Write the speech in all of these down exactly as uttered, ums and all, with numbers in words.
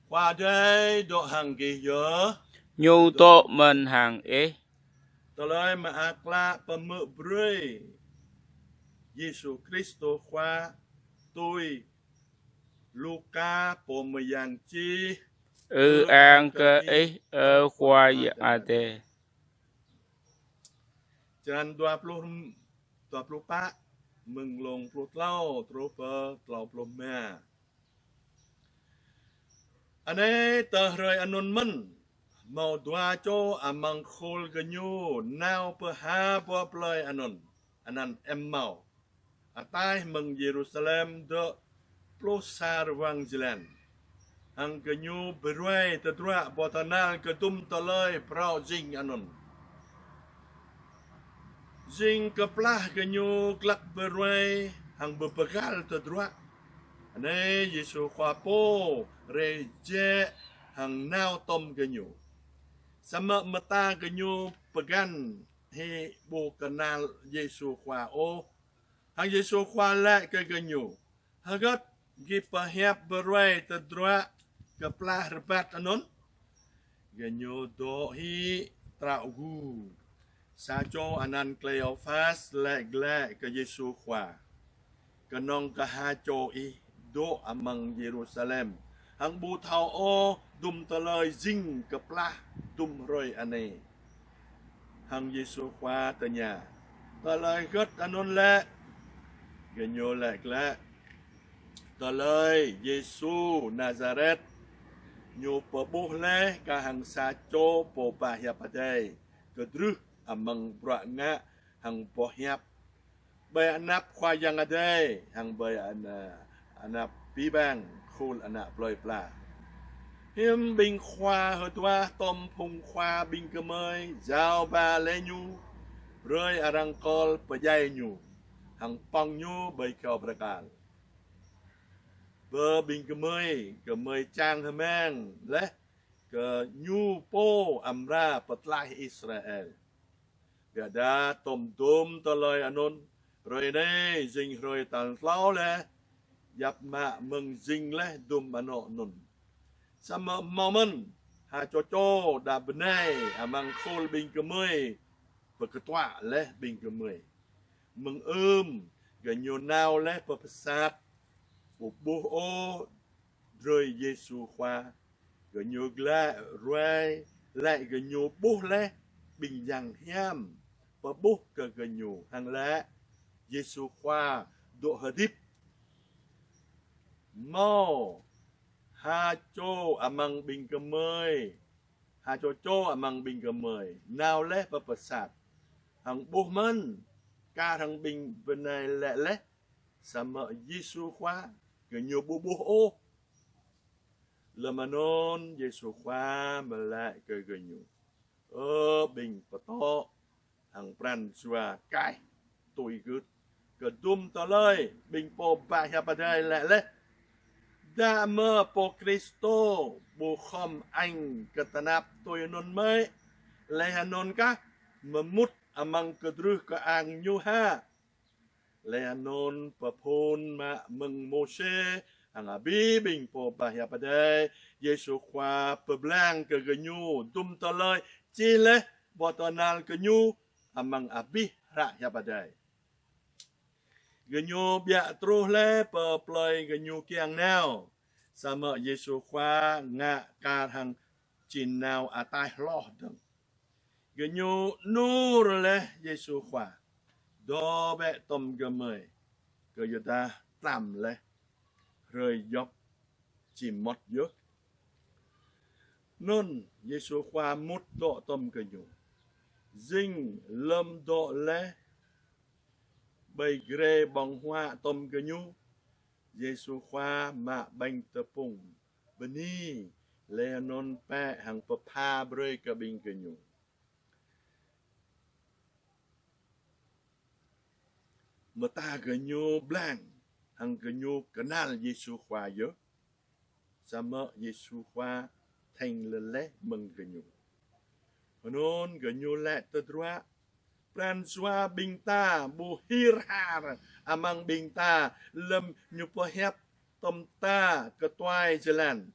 Khua Adai dŏ hăng gih yơh. Ñu dŏ mơ̆n hăng ih. Tơlơi Mơak Klă pơhmư̆ brơi Yêsu Krist Khua tui Luka pô mơyang čih. Ư-ang kơ ih, ơ Khua Yang Adai. Črăn dua pluh, dua pluh pă, mơ̆ng glông pluh klâo truh pơ klâo pluh rơma. Anai tơ hrơi anŭn mơ̆n, hmâo dua čô amăng khul gơñu nao pơ ha boh plơi anŭn, anăn Emmau, ataih mơ̆ng Yêrusalem dŏ pluh sa rơwang jơlan. Hăng gơñu pơruai tơdruă pơtơhnal kơ dŭm tơlơi phrâo jing anŭn. Jing kơplah gơñu glăk pơruai hăng pơpơgăl tơdruă, anai Yêsu Khua pô rai jĕ hăng nao tŏm gơñu. Samơ̆ mơta gơñu pơgăn hĭ ƀu kơnăl Yêsu Khua ôh. Hăng Yêsu Khua laĭ kơ gơñu: Hơgĕt gih pơhiăp pơruai tơdruă kơplah rơbat anŭn? Gơñu dŏ hĭ trăo gu. Sa čô anăn Klêôphas laĭ glaĭ kơ Yêsu Khua: Kơnơ̆ng kơ ha čô ih dŏ amăng Yêrusalem hăng ƀu thâo ôh dŭm tơlơi jing kơplah dŭm hrơi anai. Hăng Yêsu Khua tơña: Tơlơi hơgĕt anŭn lĕ? Gơñu laĭ glaĭ: Tơlơi Yêsu Nazaret, Ñu pơƀuh laih kar hăng sa čô pô pơhiăp Adai kơdrưh amăng bruă ngă hăng boh hiăp ƀơi anăp Khua Yang Adai hăng ƀơi ana-, anăp abih bang khul ană plơi pla. Hiư̆m ƀing khua hơduah tŏm phung khua ƀing gơmơi jao ba laih Ñu, brơi arăng kơl pơdjai Ñu, hăng pŏng Ñu ƀơi kơyâo bơrơkal. Bơ ƀing gơmơi, gơmơi čang hơmang laih kơ Ñu pô amra pơtlaih Israel. Biă dah tŏm dŭm tơlơi anŭn, hrơi anai jing hrơi tal klâo laih, yap mă mơ̆ng jing laih dŭm anŏ anŭn. Samơ̆ hmâo mơ̆n ha čô čô đah bơnai amăng khul ƀing gơmơi pơkơtuă laih ƀing gơmơi. Mơ̆ng ưm, gơñu nao laih pơ pơsat, ƀu ƀuh ôh drơi Yêsu Khua. Gơñu glaĭ ruai, laĭ gơñu ƀuh laih ƀing yang hiam pơƀuh kơ gơñu hăng laĭ: Yêsu Khua dŏ hơdip. Hmâo ha čô amăng ƀing gơmơi, ha čô čô amăng ƀing gơmơi nao laih pơ pơsat hăng ƀuh mơ̆n kar hăng ƀing bơnai laĭ laih, samơ̆ Yêsu Khua gơñu ƀu ƀuh ôh. Lơm anŭn Yêsu Khua mơ̆ laĭ kơ gơñu: Ơ ƀing pơtŏ hăng pran jua kaih tui gưt kơ dŭm tơlơi ƀing pô pơhiăp Adai laĭ laih. Dah mơ̆ Pô Krist ƀu khŏm añ kơ tơnap tui anŭn mơ̆, laih anŭn kah mơmŭt amăng kơdrưh kơang Ñu hă? Laih anŭn pơphun mă mơ̆ng Môsê hăng abih ƀing pô pơhiăp Adai, Yêsu Khua pơblang kơ gơñu dŭm tơlơi čih laih pơtơhnal kơ Ñu amăng abih hră hiăp Adai. Gơñu biă truh laih pơ plơi gơñu kiăng nao, samơ̆ Yêsu Khua ngă kar hăng či nao ataih hloh dơ̆ng. Gơñu anŭr laih Yêsu Khua: Dŏ bĕ tŏm gơmơi, kơyuadah tlam laih, hrơi djŏp či mơmŏt yơh. Anŭn Yêsu Khua mŭt dŏ tŏm gơñu. Jing lơm dŏ laih ƀơi grê ƀơ̆ng huă tŏm gơñu, Yêsu Khua mă ƀañ tơpŭng, bơni, laih anŭn pĕ hăng pơpha brơi kơ ƀing gơñu. Mơta gơñu blang hăng gơñu kơnăl Yêsu Khua yơh. Samơ̆ Yêsu Khua thĕng lơleh mơ̆ng gơñu. Anŭn gơñu laĭ tơdruă: Pran jua ƀing ta ƀu hir har amăng ƀing ta lơm Ñu pơhiăp tŏm ta kơtuai jơlan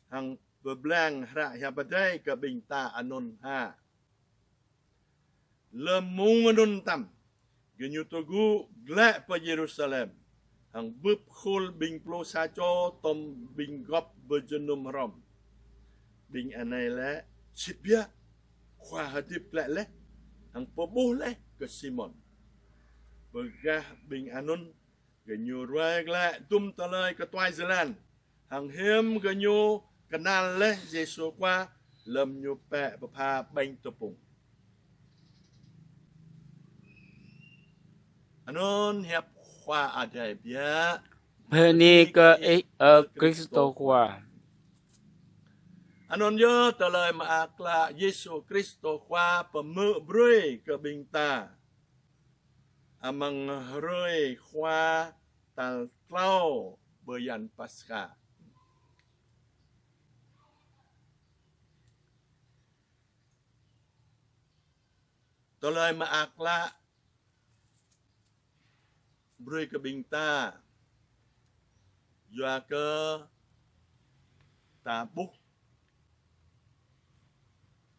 hăng pơblang Hră Hiăp Adai kơ ƀing ta anŭn hă. Lơ̆m mông anŭn tăm, gơñu tơgŭ glaĭ pơ Yêrusalem, hăng bưp khul ƀing pluh sa čô tŏm ƀing gŏp pơjơnum hrŏm. Ƀing anai laĭ: Sĭt biă, Khua hơdip glaĭ laih, hăng pơƀuh laih kơ Simôn. Bơ gah ƀing anŭn, gơñu ruai glaĭ dŭm tơlơi kơtuai jơlan, hăng hiư̆m gơñu kơnăl laih Yêsu Khua lơ̆m Ñu pĕ pơpha ƀañ tơpŭng. Anŭn hiăp Khua Adai biă. Bơni kơ Ih, ơ Krist Khua. Anŭn yơh Tơlơi Mơak Klă Yêsu Krist Khua pơmơ̆ brơi kơ ƀing ta amăng hrơi Khua tal klâo bơyan Paskha. Tơlơi Mơak Klă brơi kơ ƀing ta, yua kơ ta ƀuh,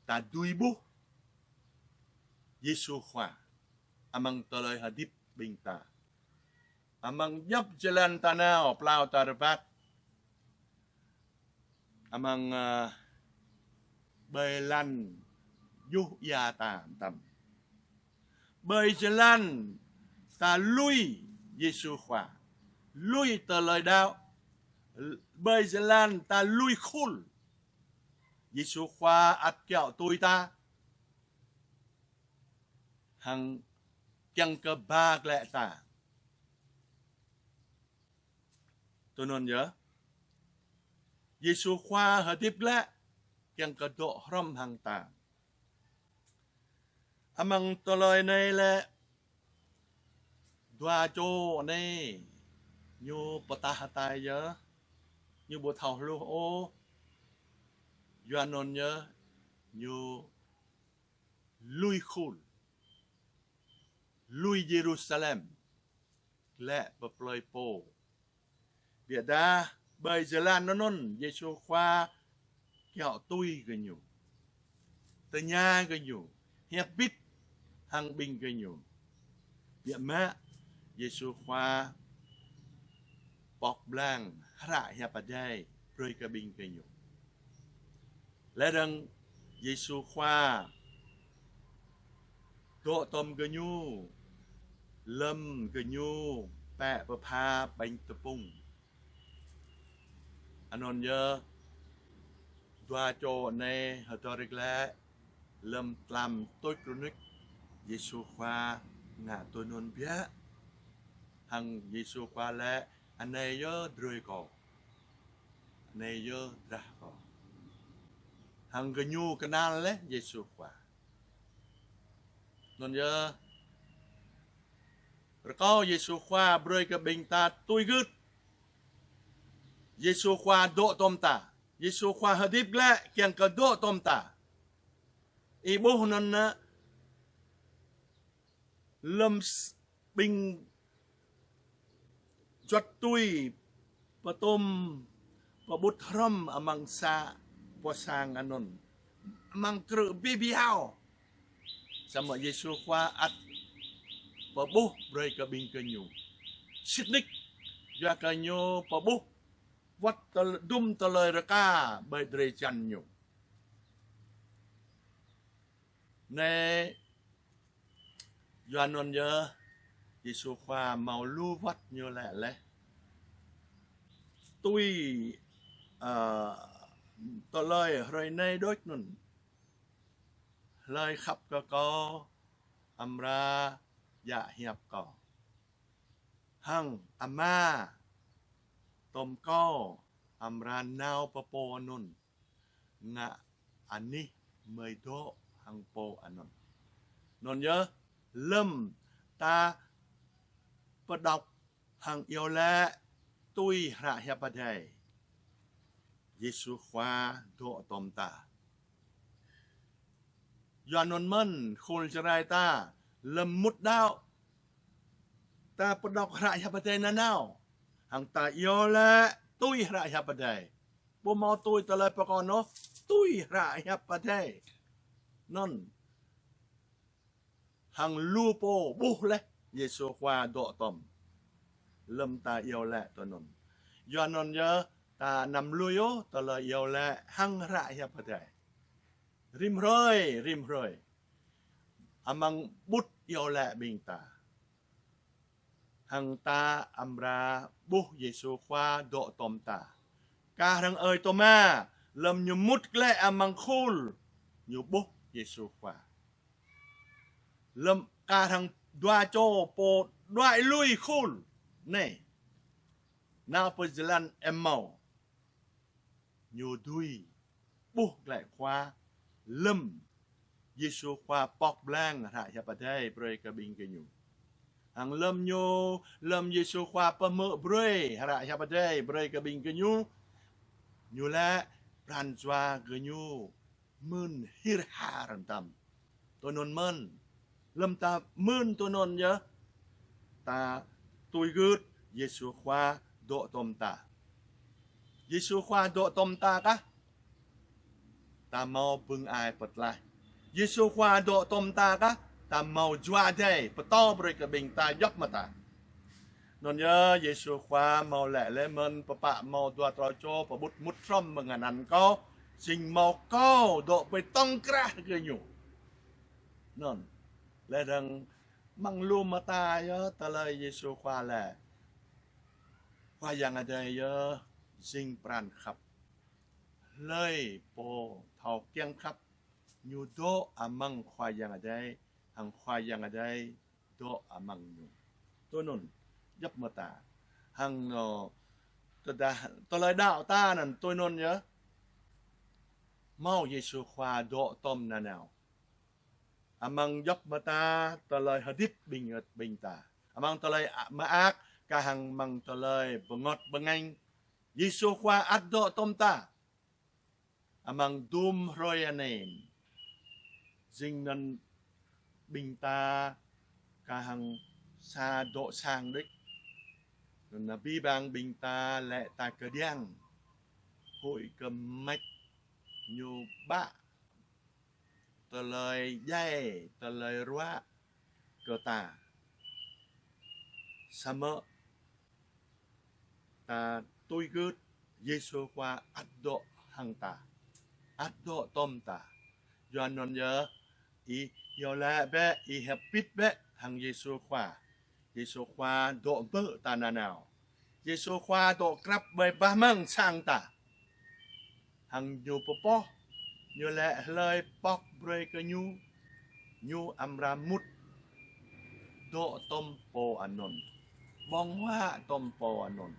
ta dưi ƀuh Yêsu Khua amăng tơlơi hơdip ƀing ta. Amăng djŏp jơlan ta nao, plao ta rơbat, amăng, ơ, ƀơi lŏn djuh ia ta tăm. Ƀơi jơlan ta lui Yêsu Khua, lui tơlơi đaŏ, ƀơi jơlan ta lui khul. Yêsu Khua ăt kiaŏ tui ta, hăng kiăng kơ ba glaĭ ta. Tui anŭn yơh, Yêsu Khua hơdip glaĭ kiăng kơ dŏ hrŏm hăng ta. Amăng tơlơi anai lĕ, dua čô anai, ñu pơtah hơtai yơh, ñu ƀu thâo hluh ôh. Yua anŭn yơh, ñu lui khul, lui Yêrusalem, glaĭ pơ plơi pô. Biă dah ƀơi jơlan anŭn Yêsu Khua kiaŏ tui gơñu, tơña gơñu, hiăp bit hăng ƀing gơñu. Biă mă Yêsu Khua pŏk blang Hră Hiăp Adai brơi kơ ƀing gơñu. Lĕ dơ̆ng Yêsu Khua dŏ tŏm gơñu lơ̆m gơñu pĕ pơpha ƀañ tơpŭng. Anŭn yơh, dua čô anai hơdơr glaĭ lơ̆m tlam tuč rơnuč, Yêsu Khua ngă tui anŭn biă. Hăng Yêsu Khua laĭ: Anai yơh drơi Kâo. Anai yơh drah Kâo. Hăng gơñu kơnăl laih Yêsu Khua. Anŭn yơh, rơkâo Yêsu Khua brơi kơ ƀing ta tui gưt. Yêsu Khua dŏ tŏm ta. Yêsu Khua hơdip glaĭ kiăng kơ dŏ tŏm ta. Ih ƀuh anŭn nă, lơ̆m s-, ƀing juăt tui pơtŏm pơƀut hrŏm amăng sa pô sang anŭn, amăng krư̆ bih bih ao. Samơ̆ Yêsu Khua ăt pơƀuh brơi kơ ƀing gơñu sĭt nik, yua kơ Ñu pơƀuh wơ̆t tơl-, dŭm tơlơi rơka ƀơi drơi jan Ñu. Anai, yua anŭn yơh, Yêsu Khua hmâo lu wơ̆t Ñu laĭ laih. Tui, ơ, tơlơi hrơi anai đôč anŭn: Hlơi khăp kơ Kâo, amra djă hiăp Kâo. Hăng Ama tŏm Kâo amra nao pơ pô anŭn, ngă anih mơi dŏ hăng pô anŭn. Anŭn yơh, lơ̆m ta pơđŏk hăng iâu laĭ tui Hră Hiăp Adai, Yêsu Khua dŏ tŏm ta. Yua anŭn mơ̆n, khul Jrai ta, lơ̆m mŭt đaŏ, ta pơđŏk Hră Hiăp Adai nanao, hăng ta iâu laĭ tui Hră Hiăp Adai, ƀu hmâo tui tơlơi pơkŏn ôh, tui hră hiăp Adai. Anŭn hăng lu pô ƀuh laih Yêsu Khua dŏ tŏm. Lơ̆m ta iâu laĭ tui anŭn. Yua anŭn yơh ta anăm lui ôh tơlơi iâu laĭ hăng hră hiăp Adai. Rĭm hrơi, rĭm hrơi. Amăng ƀut iâu laĭ ƀing ta. Hăng ta amra ƀuh Yêsu Khua dŏ tŏm ta. Kah arăng ơi Tôma, lơ̆m ñu mŭt glaĭ amăng khul, ñu ƀuh Yêsu Khua. Lơ̆m kah arăng dua čô pô đuaĭ lui khul, anai, nao pơ jơlan Êmau. Ñu dưi ƀuh glaĭ Khua lơ̆m Yêsu Khua pŏk blang hră hiăp Adai brơi kơ ƀing gơñu. Hăng lơ̆m ñu, lơ̆m Yêsu Khua pơhmư̆ brơi hră hiăp Adai brơi kơ ƀing gơñu, ñu laĭ pran jua gơñu mơ̆n hil ha rơntăm. Tui anŭn mơ̆n. Lơ̆m ta mơ̆n tui anŭn yơh, ta tui gưt Yêsu Khua dŏ tŏm ta. Yêsu Khua dŏ tŏm ta kah? Ta hmâo bưng ai pơtlaih. Yêsu Khua dŏ tŏm ta kah? Ta hmâo Jua Adai pơtô brơi kơ ƀing ta djŏp mơta. Anŭn yơh Yêsu Khua hmâo laĭ laih mơ̆n pơpă hmâo dua klâo čô pơƀut mŭt hrŏm mơ̆ng anăn Kâo, jing hmâo Kâo dŏ ƀơi tŏng krah gơñu. Anŭn. Laih dơ̆ng amăng lu mơta yơh tơlơi Yêsu Khua laĭ. Khua Yang Adai yơh jing pran khăp. Hlơi pô thâo kiăng khăp, ñu dŏ amăng Khua Yang Adai, hăng Khua Yang Adai dŏ amăng ñu. Tui anŭn, djŏp mơta. Hăng, ơ, tơdah, tơlơi đaŏ ta anŭn tui anŭn yơh. Hmâo Yêsu Khua dŏ tŏm nanao. Amăng djŏp mơta tơlơi hơdip ƀing, ƀing ta. Amăng tơlơi a-, mơak, kah hăng amăng tơlơi bơngơ̆t bơngañ. Yêsu Khua ăt dŏ tŏm ta. Amăng dŭm hrơi anai. Jing anŭn ƀing ta kah hăng sa dŏ sang đôč. Anŭn abih bang ƀing ta lĕ ta kơđiăng. Huĭ kơ mĕč ñu ƀă tơlơi djai, tơlơi ruă kơ ta. Samơ̆ ta tui gưt Yêsu Khua ăt dŏ hăng ta, ăt dŏ tŏm ta. Yua anŭn yơh, ih iâu laĭ bĕ, ih hơbĭt bĕ hăng Yêsu Khua. Yêsu Khua dŏ ƀơi ta nanao. Yêsu Khua dŏ krăp ƀơi bah amăng sang ta. Hăng ñu pơpŏh, ñu laĭ hlơi pŏk brơi kơ ñu, ñu amra mŭt dŏ tŏm pô anŭn. Ƀơ̆ng huă tŏm pô anŭn.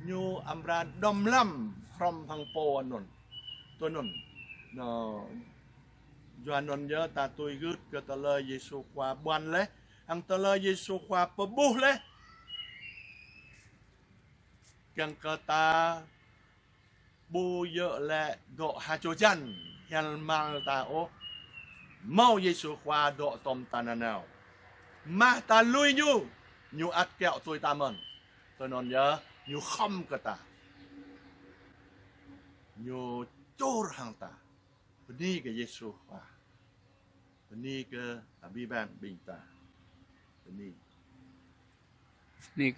Ñu amra đŏm lăm hrŏm hăng pô anŭn. Tui anŭn. Anŭn. Yua anŭn yơh ta tui gưt kơ tơlơi Yêsu Khua ƀuăn laih, hăng tơlơi Yêsu Khua pơƀuh laih. Kiăng kơ ta ƀu djơ̆ lĕ dŏ ha čô jăn, hiăl mal ta ôh. Hmâo Yêsu Khua dŏ tŏm ta nanao. Mah ta lui ñu, ñu ăt kiaŏ tui ta mơ̆n. Tui anŭn yơh, ñu khŏm kơ ta. Ñu čur hăng ta. Bơni kơ Yêsu Khua. Bơni kơ abih bang ƀing ta. Bơni. Bơni kơ